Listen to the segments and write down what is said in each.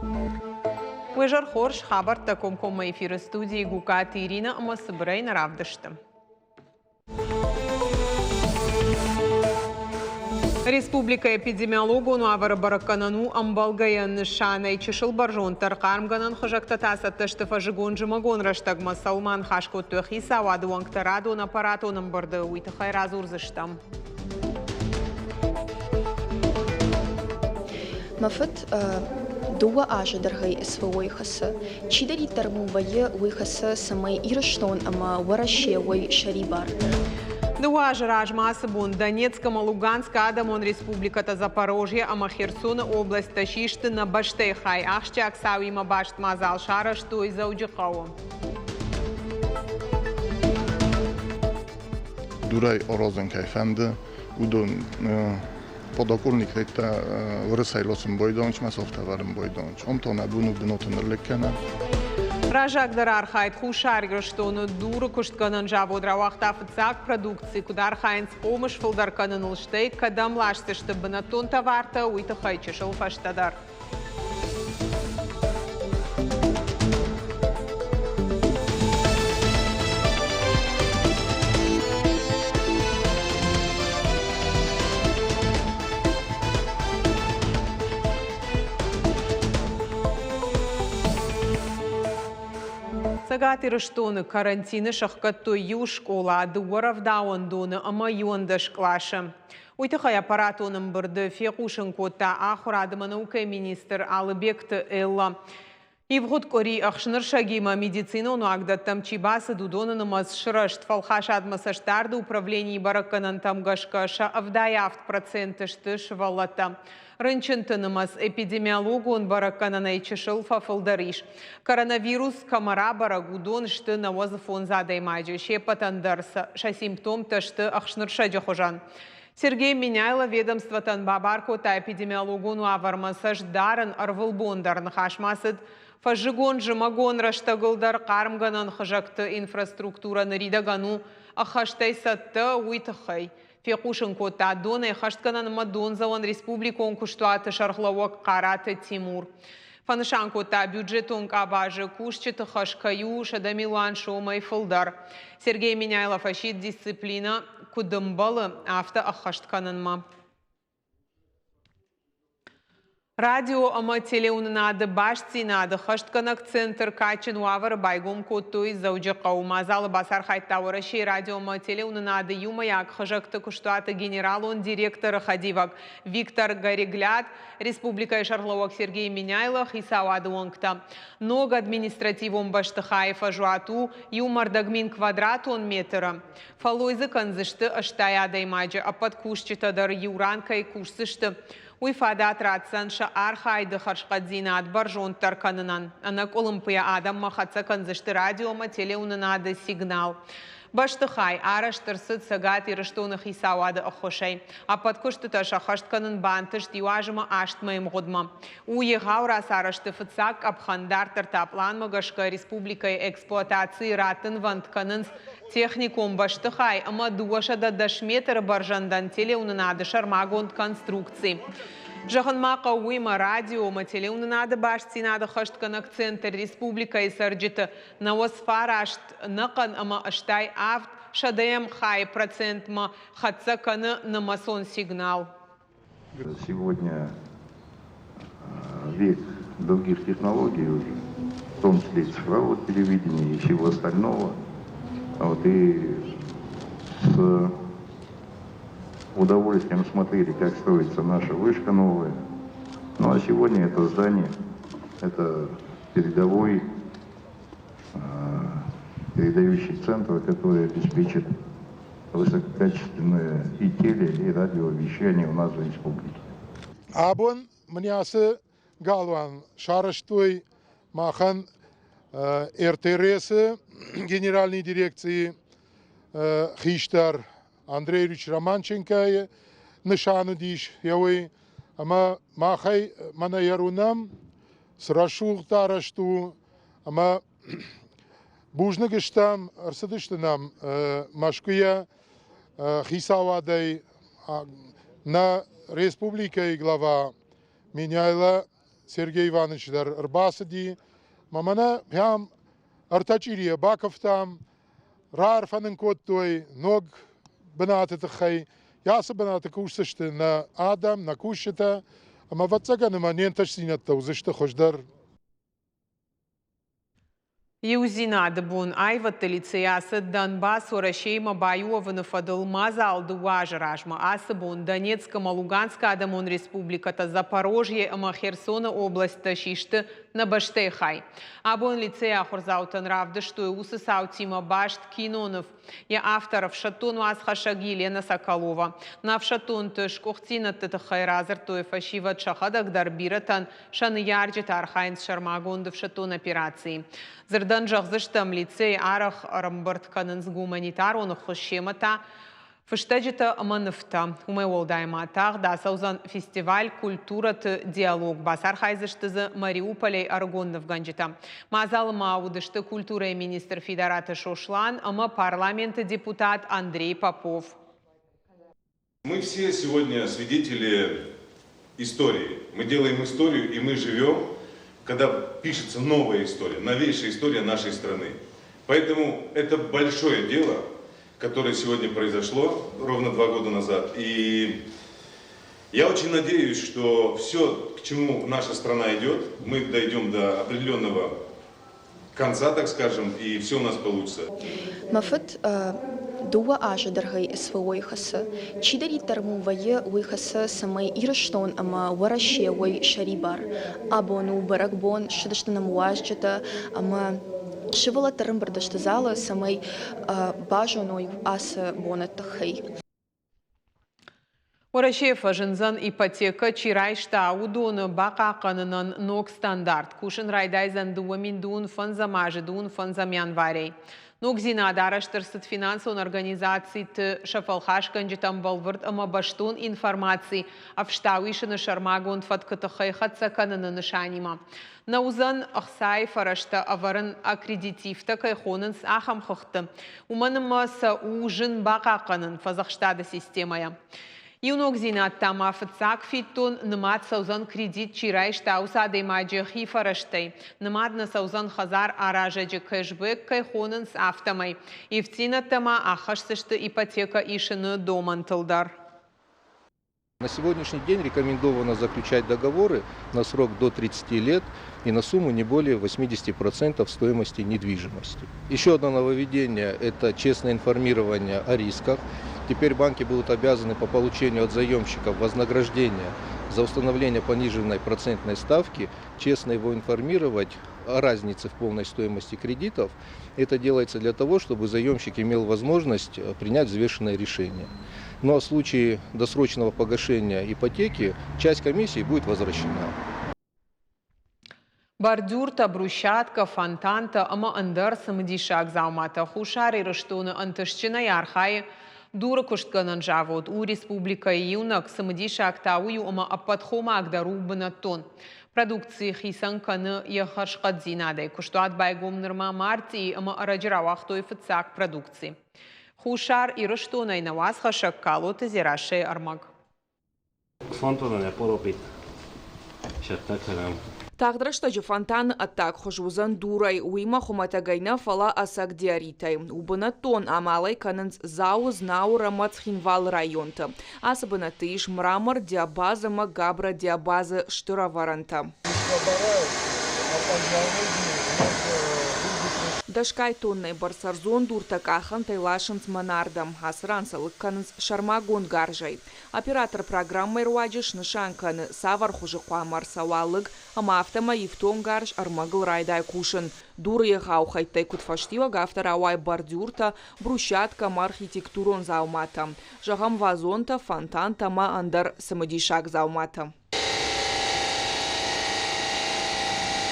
Уе зӕр хорз, хабӕрттӕ комкоммӕ эфиры студийы Гукаты Иринӕ ӕмӕ цыбырӕй нӕ равдысты. Республикӕйы эпидемиологон уавӕры бӕрӕггӕнӕн у ӕмбӕлгӕйӕ нысанӕй чысыл бӕрзонддӕр. Хъармгӕнӕн хызӕгтӕ та цӕттӕ сты фӕззыгон-зымӕгон рӕстӕгмӕ. Цӕуыл ма ныхас кодтой хицауады уӕнгтӕ радон аппаратон ӕмбырды, уый тыххӕй радзурдзыстӕм. Мӕ фыд дыууӕ азы дӕргъы СВО-йы хӕцы. Чидӕриддӕр мыл вӕййы, уый хӕцы, цӕмӕй Ирыстон ӕмӕ Уӕрӕсе уой сӕрибар. Дыууӕ азы размӕ ацы бон Донецк ӕмӕ Луганскы адӕмон республикӕтӕ Запорожье ӕмӕ Херсоны облӕсттӕ систы нӕ бӕстӕйы хай. Ахсджиаг цауимӕ баст мадзал сарӕзтой Дзӕуджыхъӕуы. Дурӕй аразын кӕй фӕнды, уыдон подоконниктӕ уырысӕй лосын бойдонч, мӕ софтӕвӕрын бойдонч. Ом то нӕ буну быноты нырлыг кӕнӕ. Раззагдӕр архайд Хуссар Ирыстоны дуры куыстгӕнӕн завод рауагъта фыццаг продукци. Куыд архайынц хъомыс фылдӕр кӕныныл, стӕй кӕдӕм ласдзысты бынӕттон товартӕ, уый тыххӕй чысыл фӕстӕдӕр. Цӕгат Ирыстоны карантины сӕхгӕдтой иу скъола, дыууӕ рӕвдауӕндоны ӕмӕ 11 къласы. Уый тыххӕй аппаратон ӕмбырды фехъусын кодта ахуырад ӕмӕ наукӕйы министр Алыбегты Элла. Ивгъуыд къуыри ӕхснырсӕгимӕ медицинон уагдӕттӕм чи бацыд, уыдоны нымӕц сырӕзт. Фӕлхасадмӕ цӕстдарды управленийы бӕрӕггӕнӕнтӕм гӕсгӕ сӕ 77% сты сывӕллӕттӕ. Рынчынты нымӕц эпидемиологон бӕрӕггӕнӕнӕй чысыл фӕфылдӕр ис. Коронавирус кӕмӕ рабӕрӕг, уыдон сты 95 адӕймаджы. Се ппӕтӕн дӕр сӕ симптомтӕ сты ӕхснырсӕджы хуызӕн. Сергей Меняйло ведомствотӕн бабар кодта эпидемиологон уавӕрмӕ цӕст дарын ӕрвылбон дӕр. Ныхас ма цыд фӕззыгон-зымӕгон рӕстӕгыл дӕр хъармгӕнӕн хызӕгты инфраструктурӕ ныридӕгӕн у ӕххӕстӕй цӕттӕ, уый тыххӕй. Фехъусын кодта донӕй хӕстгӕнӕн ӕмӕ дондзӕуӕн республикон куыстуаты сӕргълӕууӕг Хъараты Тимур. Фӕнысан кодта, бюджетон къабазы кусджыты хӕс кӕй у 100 милуан сомӕй фылдӕр. Сергей Меняйло фӕсидт дисциплинӕ куыд ӕмбӕлы, афтӕ ӕххӕст кӕнынмӕ. Радио ӕмӕ телеуынынады бастдзинады хӕстгӕнӕг центр кадджын уавӕры байгом кодтой Дзӕуджыхъӕуы. Мадзалы бацархайдта Уӕрӕсейы радио ӕмӕ телеуынынады иумӕйаг хызӕгты куыстуаты генералон директоры хӕдивӕг Виктор Горегляд, республикӕйы сӕргълӕууӕг Сергей Меняйло, хицауады уӕнгтӕ. Ног административон бӕстыхайы фӕзуат у иу мӕрдӕгмин квадратон метры. Фӕллой дзы кӕндзысты 80 адӕймаджы, ӕппӕт кусджытӕ дӕр иу ран кӕй кусдзысты, Уый фадат ратдзӕн сӕ архайды хӕрзхъӕддзинад бӕрзонддӕр кӕнынӕн. Ӕнӕкъуылымпыйӕ адӕммӕ хӕццӕ кӕндзысты радиомӕ телеуынынады сигнал. Бӕстыхай арӕзт ӕрцыд Цӕгат Ирыстоны хицауады ӕххуысӕй. Ӕппӕт куыстытӕ сӕххӕст кӕнын бантыст иу азмӕ аст мӕйы мгъуыдмӕ. У егъау рацарӕзты фыццаг къӕпхӕн, дарддӕр та пъланмӕ гӕсгӕ республикӕйы эксплуатацийы раттынвӕнд кӕнынц Техникон бӕстыхай ӕмӕ 210 метры бӕрзӕндӕн телеуынынады сӕрмагонд конструкци. Зӕгъын ма хъӕуы уыимӕ радио ӕмӕ телеуынынады бастдзинады хӕстгӕнӕг центр республикӕйы цӕрджыты 99 ӕнӕхъӕн ӕмӕ 87 сӕдӕйӕм хайы процентмӕ хӕццӕ кӕны нымӕцон сигнал. Сегодня век других технологий уже, в том числе и цифрового телевидения и всего остального. Вот, и с удовольствием смотрели, как строится наша вышка новая. Ну а сегодня это здание, это передовой передающий центр, который обеспечит высококачественное и теле, и радиовещание у нас в республике. Абон мын ацы галуан сарӕзтой махӕн РТРС-ы генеральной дирекцийы хистӕр Андрей Юрьевич Романченкойы нысан уыдис йӕ уый, ӕмӕ махӕй мӕнӕ йӕ уынӕм, цы рӕсугъд арӕзт у, ӕмӕ бузныг стӕм, ӕрцыдысты нӕм Мӕскуыйӕ хицауадӕй нӕ республикӕйы глава Меняйло. Сергей Иванович дӕр ӕрбацыди. Мӕ мӕнӕ ахӕм ӕртӕ чъирийӕ бакуывтам, раарфӕ нын кодтой ног бынаты тыххӕй. Ацы бынаты кусдзысты нӕ адӕм, нӕ кусджытӕ, ӕмӕ ӕвӕццӕгӕн ӕмӕ не нтыстдзинӕдтӕ уыдзысты хуыздӕр. Иудзинады бон аивӕдты лицей ацыд Донбасс Уӕрӕсеимӕ баиу уӕвыны фӕдыл мадзал 2 азы размӕ. Ацы бон Донецк ӕмӕ Луганскы адӕмон республикӕтӕ, Запорожье ӕмӕ Херсоны областтӕ систы нӕ бӕстӕйы хай. Абон лицейы ахуырдзаутӕн равдыстой уыцы цаутимӕ баст киноныв. Йӕ автор ӕфсӕддон уацхӕссӕг Елена Соколова. Нӕ ӕфсӕддонты сгуыхтдзинӕдты тыххӕй радзырдтой фӕсивӕд сӕхӕдӕг дӕр, бирӕтӕн сӕ ныййарджытӕ архайынц сӕрмагонд ӕфсӕддон операцийы. Дзырдӕн зӕгъдзыстӕм, лицейы арӕх ӕрӕмбырд кӕнынц гуманитарон ӕххуыс, семӕ та фыстӕджытӕ ӕмӕ нывтӕ. Уымӕй уӕлдай ма тагъд ацӕудзӕн фестиваль «Культурӕты диалог». Бацархайдзысты дзы Мариуполӕй ӕрыгон нывгӕнджытӕ. Мадзалы ма уыдысты культурӕйы министр Фидараты Сослан ӕмӕ парламенты депутат Андрей Попов. Мы все сегодня свидетели истории. Мы делаем историю, и мы живем, когда пишется новая история, новейшая история нашей страны. Поэтому это большое дело, которое сегодня произошло ровно 2 года назад. И я очень надеюсь, что все, к чему наша страна идет, мы дойдем до определенного конца, так скажем, и все у нас получится. Мӕ фыд 2 азы дӕргъы СВО-йы хӕцы. Чидӕриддӕр мыл вӕййы, уый хӕцы, цӕмӕй Ирыстон ӕмӕ Уӕрӕсе уой сӕрибар. Абон у бӕрӕгбон, ссыдысты нӕм уазджытӕ ӕмӕ сывӕллӕттӕ ӕрӕмбырд сты залы, цӕмӕй базоной ацы боны тыххӕй. Уӕрӕсейы фӕзындзӕн ипотекӕ чи райста, уыдоны бахъахъхъӕнынӕн ног стандарт. Кусын райдайдзӕн 2025 азы 25 январӕй. Ногдзинад арӕзт ӕрцыд финансон организациты сӕ фӕлхасгӕнджытӕм бӕлвырд ӕмӕ бӕстон информаци ӕфстау исыны сӕрмагонд фӕткы тыххӕй хӕццӕ кӕныны нысанимӕ. Нӕ уыдзӕн ӕхцайы фӕрӕзтӕ ӕвӕрын аккредитивтӕ кӕй хонынц, ахӕм хыгъдты. Уымӕн ӕмӕ сӕ у зын бахъахъхъӕнын фӕдзӕхстады системӕйӕ. Иу ногдзинад та ма фыццаг фиддон нымад цӕудзӕн кредит чи райста, уыцы адӕймаджы хи фӕрӕзтӕй. Нымад нӕ цӕудзӕн хӕдзар аразӕджы кэшбэк кӕй хонынц, афтӕмӕй. Ивддзинӕдтӕ ма аххӕсдзысты ипотекӕ исыны домӕнтыл дӕр. На сегодняшний день рекомендовано заключать договоры на срок до 30 лет и на сумму не более 80% стоимости недвижимости. Еще одно нововведение – это честное информирование о рисках. Теперь банки будут обязаны по получению от заемщиков вознаграждения за установление пониженной процентной ставки честно его информировать о разнице в полной стоимости кредитов. Это делается для того, чтобы заемщик имел возможность принять взвешенное решение. Ну а в случае досрочного погашения ипотеки часть комиссии будет возвращена. Бордюртӕ, брусчаткӕ, фонтантӕ ӕмӕ ӕндӕр цымыдисаг дзауматӕ. Хуссар Ирыстоны ӕнтыстджынӕй архайы дуры куыстгӕнӕн завод. У республикӕйы иунӕг. Цымыдисаг та уый у, ӕмӕ ӕппӕт хомаг дӕр у бынӕттон. Продукци хицӕн кӕны йӕ хӕрзхъӕддзинадӕй. Куыстуат байгом нырма мартъийы ӕмӕ ӕрӕджы рауагътой фыццаг продукци. Хуссар Ирыстонӕй нӕ уацхӕссӕг Калоты Дзерассӕйы ӕрмӕг. Фонтанӕн йӕ пъоропит цӕттӕ кӕнӕм. Тагъд рӕстӕджы фонтаны ӕддаг хуыз уыдзӕн дурӕй, уыимӕ хуымӕтӕгӕй нӕ, фӕлӕ ӕцӕг диоритӕй. У бынӕттон, амал ӕй кӕнынц Дзауы, Знауыр ӕмӕ Цхинвалы районты. Ацы бынӕтты ис мрамор, диабаз ӕмӕ габро-диабазы стыр ӕвӕрӕнтӕ. Дӕсгай тоннӕйы бӕрц ӕрдзон дуртӕ къахӕнтӕй ласынц мӕнӕрдӕм. Ацы ран сӕ лыг кӕнынц сӕрмагонд гарзӕй. Оператор программӕйы руаджы снысан кӕны, цавӕр хуызы хъуамӕ ӕрцӕуа лыг, ӕмӕ афтӕмӕй ифтонггарз ӕрмӕгыл райдайы кусын. Дуры егъау хӕйттӕй куыд фӕстиуӕг, афтӕ рауайы бордюртӕ, брусчаткӕ ӕмӕ архитектурон дзауматӕ. Зӕгъӕм, вазонтӕ, фонтантӕ ӕмӕ ӕндӕр цымыдисаг дзауматӕ.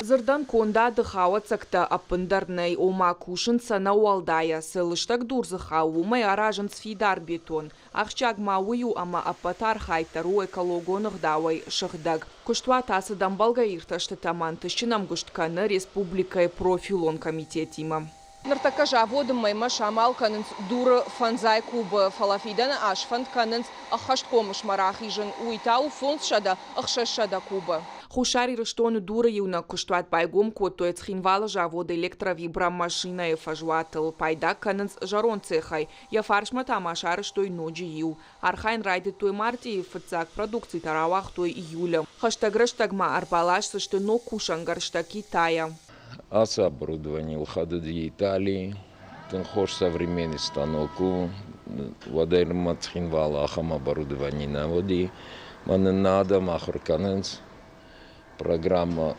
Дзырдӕн кондады хауӕццӕгтӕ ӕппындӕр нӕй, ома кусынц сӕ нӕ уӕлдайӕ. Цы лыстӕг дур дзы хауы, уымӕй аразынц фидар бетон. Ахсджиаг ма уый у, ӕмӕ ӕппӕт архайд дӕр у экологон ӕгъдауӕй сыгъдӕг. Куыстуат ацыд ӕмбӕлгӕ иртӕстытӕ ӕмӕ ӕнтыстджын ӕмгуыст кӕны республикӕйы профилон комитетимӕ. Ныртӕккӕ заводы мӕймӕ самал кӕнынц дуры фӕндзай кубы, фӕлӕ фидӕны аз фӕнд кӕнынц ӕххӕст хъомысмӕ рахизын, уый та у 500, 600 кубы. Хуссар Ирыстоны дуры иунӕг куыстуат байгом кодтой Цхинвалы завод Электровибромашинӕйы фӕзуатыл. Пайда кӕнынц зӕронд цехӕй, йӕ фарсмӕ та ма сарӕзтой ноджы иу. Архайын райдыдтой мартъийы, фыццаг продукци та рауагътой июлы. Хӕстӕг рӕстӕг ма ӕрбаласдзысты ног кусӕнгӕрзтӕ Китайӕ. Ацы оборудование лхӕд уыди Италийы, тынг хорз современный станок у. Уӕдӕй нырмӕ Цхинвалы ахӕм оборудовани нӕ уыди. Мӕнӕ нӕ адӕм ахуыр кӕнынц. Программӕ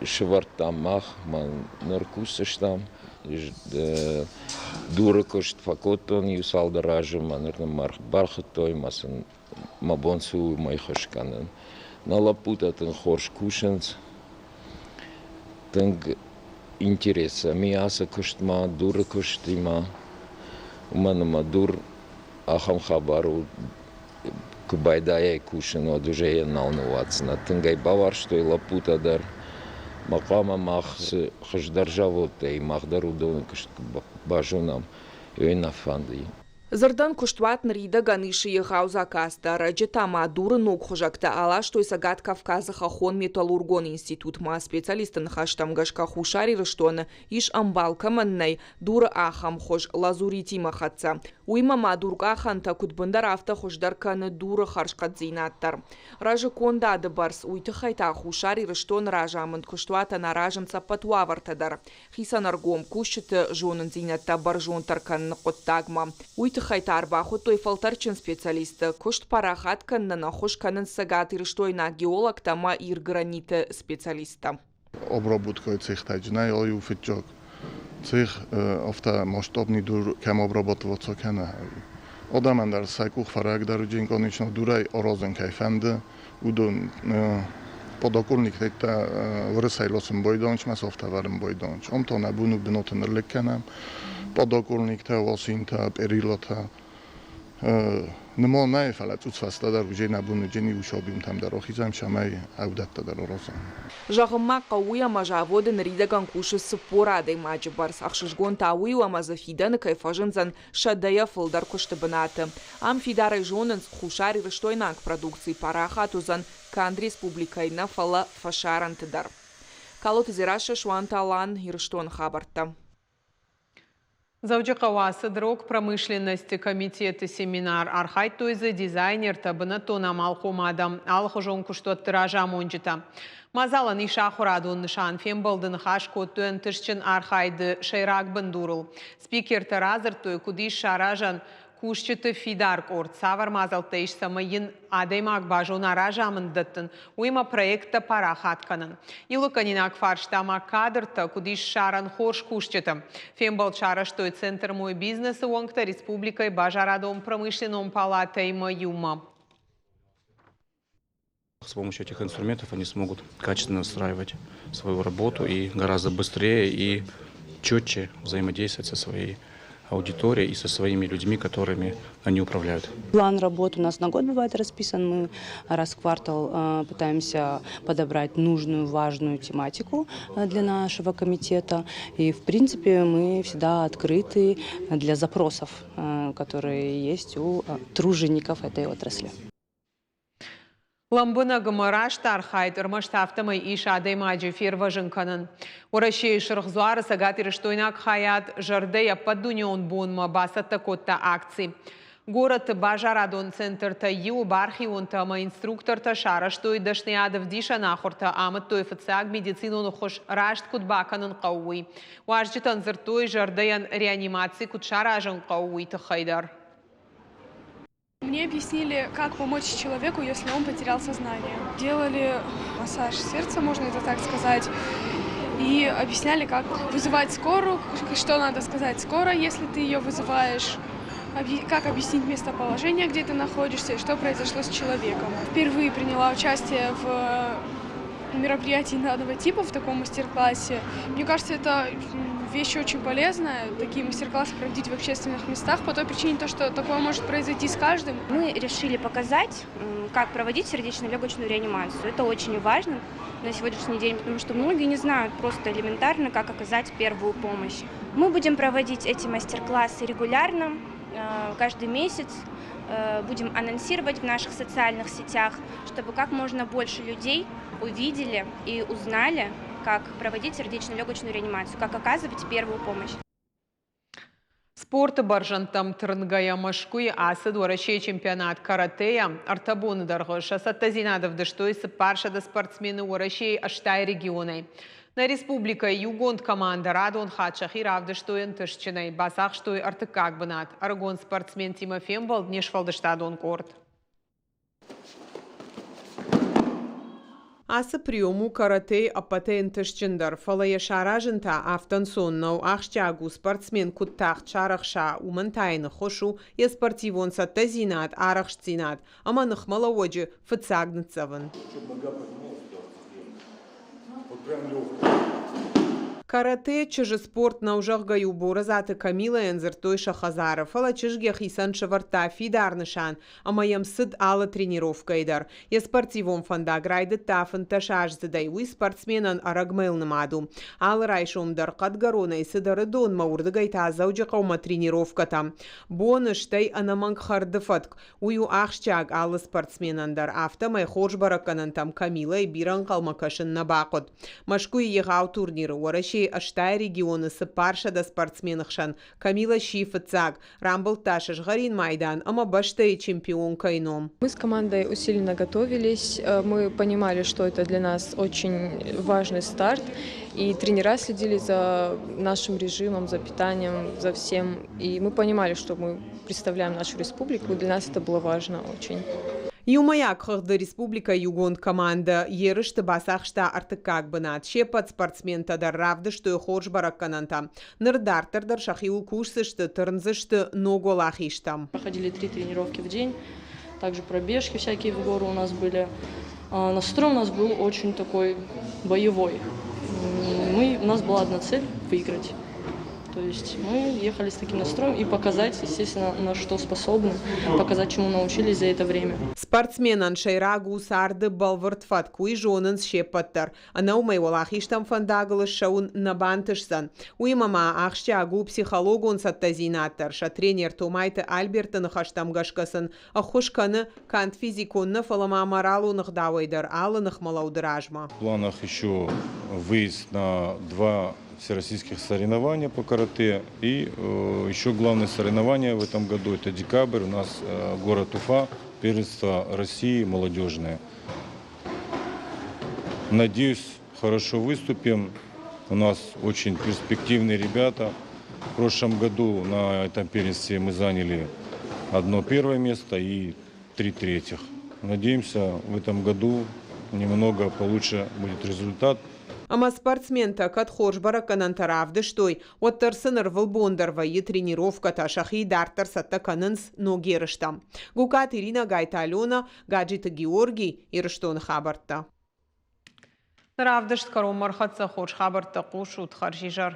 сывӕрдтам мах, мӕ ныр кусдзыстӕм. Дуры куыст фӕкодтон иу цалдӕр азы, мӕ ныр нын бархуыдтой, мӕ сын мӕ бон цы у, уымӕй ххуыс кӕнын. Нӕ лӕппутӕ тынг хорз кусынц, тынг интерес сӕм и ацы куыстмӕ, дуры куыстимӕ, уымӕн ӕмӕ дур ахӕм хабар у, куы байдайай кусын, уӕд уже йӕ нал ныууадздзынӕ. Тынг ӕй бауарзтой лӕппутӕ дӕр. Мӕ хъуамӕ мах цы хуыздӕр заводтӕй, мах дӕр уыдоны куыст куы базонӕм, уый нӕ фӕнды. Дзырдӕн, куыстуат ныридӕгӕн исы егъау заказтӕ, ӕрӕджы та ма дуры ног хуызӕгтӕ аластой Цӕгат Кавказы хӕххон-металлургон институтмӕ. Специалистты ныхӕстӕм гӕсгӕ Хуссар Ирыстоны ис ӕмбал кӕмӕн нӕй, дуры ахӕм хуыз лазуритимӕ хӕццӕ. Уыимӕ ма дуркъахӕнтӕ куыд бындӕр, афтӕ хуыздӕр кӕны дуры хӕрзхъӕддзинад дӕр. Рӕзы кондады бӕрц, уый тыххӕй та Хуссар Ирыстоны разамынд куыстуатӕн аразынц ӕппӕт уавӕртӕ дӕр. Хицӕн ӕргом кусджыты зонындзинӕдтӕ бӕрзонддӕр кӕныны хъуыддагмӕ. Уый тыххӕй та ӕрбахуыдтой фӕлтӕрдджын специалистты. Куыст парахат кӕнынӕн ӕххуыс кӕнынц цӕгатирыстойнаг геологтӕ ӕмӕ Ирграниты специалисттӕ. Обработкой цехтӕджынӕй у фыццаг цех, афтӕ масштабный дур кӕм обрабатываться кӕны. Адӕмӕн дӕр сӕ къух фӕрагдӕр уыди, конечно, дурӕй аразын кӕй фӕнды, уыдон подоконниктӕ уырысӕй ласын байдонч, мӕ софтӕвӕрын байдонч. Ам та нӕ бон у бынаты ныллыг кӕнӕм. Подоконниктӕ, уасинтӕ, перилатӕ. Нымон нӕй, фӕлӕ цъус фӕстӕдӕр уже нӕ бон уыдзӕни уыцы объемтӕм дӕр ахизӕм, цӕмӕй ӕвдӕттӕ дӕр аразӕм. Зӕгъын ма хъӕуы, ӕмӕ заводы ныридӕгӕн кусы 40 адӕймаджы бӕрц. Ӕхсызгон та уый у, ӕмӕ дзы фидӕны кӕй фӕзындзӕн сӕдӕйӕ фылдӕр куысты бынаты. Ам фидарӕй зонынц, хуссарирыстойнаг продукци парахат уыдзӕн канд республикӕйы нӕ, фӕлӕ фӕсарӕнты дӕр. Калоты Дзерассӕ, Суанты Алан, Ирыстоны хабӕрттӕ. Дзӕуджыхъӕуы ацыд рог промышленности комитеты семинар. Архайдтой дзы дизайнертӕ, бынӕттон амалхъом адӕм, алыхуызон куыстуӕтты разамонджытӕ. Мадзалӕн ис ахуырадон нысан. Фембӕлды ныхас кодтой ӕнтыстджын архайды сӕйраг бындурыл. Спикертӕ радзырдтой, куыд ис саразӕн кусджыты фидар къорд, цавӕр мадзӕлттӕ ис, цӕмӕй йын адӕймаг базона разамынд дӕттын, уыимӕ проекттӕ парахат кӕнын. Иу фарста ма кадртӕ, куыд ис ссарӕн хорз кусджыты. Фембӕлд сарӕзтой Центр «Мой бизнес»-ы уӕнгтӕ республикӕйы базарадон-промышленнон палатӕимӕ иумӕ. С помощью этих инструментов они смогут качественно настраивать свою работу и гораздо быстрее и четче взаимодействовать со своей аудиторией и со своими людьми, которыми они управляют. План работы у нас на год бывает расписан. Мы раз в квартал пытаемся подобрать нужную, важную тематику для нашего комитета. И, в принципе, мы всегда открыты для запросов, которые есть у тружеников этой отрасли. Лӕмбынӕг ӕмӕ раст архайд ӕрмӕст афтӕмӕй ис адӕймаджы фервӕзын кӕнын. Уӕрӕсейы Сырх Дзуары цӕгатирыстойнаг хайад зӕрдӕйы ӕппӕтдунеон бонмӕ бацӕттӕ кодта акци. Горӕты базарадон центртӕ иуы бархионтӕ ӕмӕ инструктортӕ сарӕзтой дӕсныйад ӕвдисӕн ахуыртӕ, амыдтой фыццаг медицинон ӕххуыс раст куыд бакӕнын хъӕуы, уый. Уазджытӕн дзырдтой, зӕрдӕйӕн реанимаци куыд саразын хъӕуы, уый тыххӕй дӕр. Мне объяснили, как помочь человеку, если он потерял сознание. Делали массаж сердца, можно это так сказать, и объясняли, как вызывать скорую, что надо сказать скорой, если ты ее вызываешь, как объяснить местоположение, где ты находишься, и что произошло с человеком. Впервые приняла участие в мероприятий данного типа в таком мастер-классе. Мне кажется, это вещь очень полезная, такие мастер-классы проводить в общественных местах, по той причине, то, что такое может произойти с каждым. Мы решили показать, как проводить сердечно-легочную реанимацию. Это очень важно на сегодняшний день, потому что многие не знают просто элементарно, как оказать первую помощь. Мы будем проводить эти мастер-классы регулярно, каждый месяц. Будем анонсировать в наших социальных сетях, чтобы как можно больше людей увидели и узнали, как проводить сердечно-легочную реанимацию, как оказывать первую помощь. Спорты бӕрзӕндтӕм тырнгӕйӕ Мӕскуыйы ацыд Уӕрӕсейы чемпионат каратэйӕ. Ӕртӕ боны дӕргъы сӕ цӕттӕдзинад ӕвдыстой 400 спортсмены Уӕрӕсейы 80 регионӕй. Нӕ республикӕйы иугонд командӕ радон хатт сӕхи равдыстой ӕнтыстджынӕй, бацахстой ӕртыккаг бынат. Ӕрыгон спортсментимӕ фембӕлд не сфӕлдыстадон къорд. Ацы прием у каратэйы ӕппӕтӕй ӕнтыстджындӕр, фӕлӕ йӕ саразын та афтӕ ӕнцон нӕу. Ахсджиаг у, спортсмен куыд тагъд сарӕхса, уымӕн та йын ӕххуыс у йӕ спортивон цӕттӕдзинад, арӕхстдзинад ӕмӕ ныхмӕлӕууӕджы фыццаг ныццӕвын. Каратэ чызджы спорт нӕу, зӕгъгӕ-иу Борӕзаты Камилӕйӕн дзырдтой сӕ хӕдзары, фӕлӕ чызг йӕхицӕн сӕвӕрдта фидар нысан ӕмӕ йӕм цыд алы тренировкӕйы дӕр. Йӕ спортивон фӕндаг райдыдта 15-аздзыдӕй, уый спортсменӕн ӕрӕгмӕйыл нымад у. Алы райсом дӕр Хъӕдгӕронӕй цыд Ӕрыдонмӕ, уырдыгӕй та Дзӕуджыхъӕумӕ тренировкӕтӕм. Боны, стӕй ӕнӕмӕнг хӕрды фӕтк. Уый у ахсджиаг алы спортсменӕн дӕр, афтӕмӕй хорз бӕрӕггӕнӕнтӕм Камилӕйы бирӕ ӕнхъӕлмӕ кӕсын нӕ бахъуыд. Мӕскуыйы егъау турниры Уӕрӕсейы 80 регионы 400 спортсмены хсӕн Камила сси фыццаг, рамбылдта сызгъӕрин майдан ӕмӕ бӕстӕйы чемпионкӕйы ном. Мы с командой усиленно готовились. Мы понимали, что это для нас очень важный старт. И тренера следили за нашим режимом, за питанием, за всем. И мы понимали, что мы представляем нашу республику, и для нас это было важно очень. Иумӕйаг хыгъды республикӕйы иугонд командӕ ерысты бацахста ӕртыккаг бынат. Се ппӕт спортсментӕ дӕр равдыстой хорз бӕрӕггӕнӕнтӕ. Ныр дарддӕр дӕр сӕхиуыл кусдзысты, тырндзысты ног уӕлахизтӕм. Проходили три тренировки в день, также пробежки всякие в гору у нас были. Настрой у нас был очень такой боевой. У нас была одна цель – выиграть. То есть мы ехали с таким настроем и показать, естественно, на что способны, показать, чему научились за это время. Спортсменӕн сӕйраг у царды бӕлвырд фӕтк, уый зонынц се ппӕт дӕр. Ӕнӕ уымӕй уӕлахизтӕм фӕндагыл ссӕуын нӕ бантысдзӕн. Уыимӕ ма ахсджиаг у психологон цӕттӕдзинад дӕр. Сӕ тренер Томайты Альберты ныхӕстӕм гӕсгӕ сын ӕххуыс кӕны канд физикон нӕ, фӕлӕ ма моралон ӕгъдауӕй дӕр алы ныхмӕлӕуды размӕ. В планах еще выезд на два всероссийских соревнования по карате. И еще главное соревнование в этом году – это декабрь. У нас город Уфа, первенство России молодежное. Надеюсь, хорошо выступим. У нас очень перспективные ребята. В прошлом году на этом первенстве мы заняли одно первое место и три третьих. Надеемся, в этом году немного получше будет результат. Ӕмӕ спортсментӕ кӕд хорз бӕрӕггӕнӕнтӕ равдыстой, уӕддӕр сын ӕрвылбон дӕр вӕййы тренировкӕтӕ, сӕхи дарддӕр цӕттӕ кӕнынц ног ерыстӕм. Гукаты Иринӕ, Гайты Алена, Гаджиты Георгий, Ирыстоны хабӕрттӕ. Равдыст кӕронмӕ ӕрхӕццӕ хорз хабӕрттӕ хъусут хӕрзизӕр.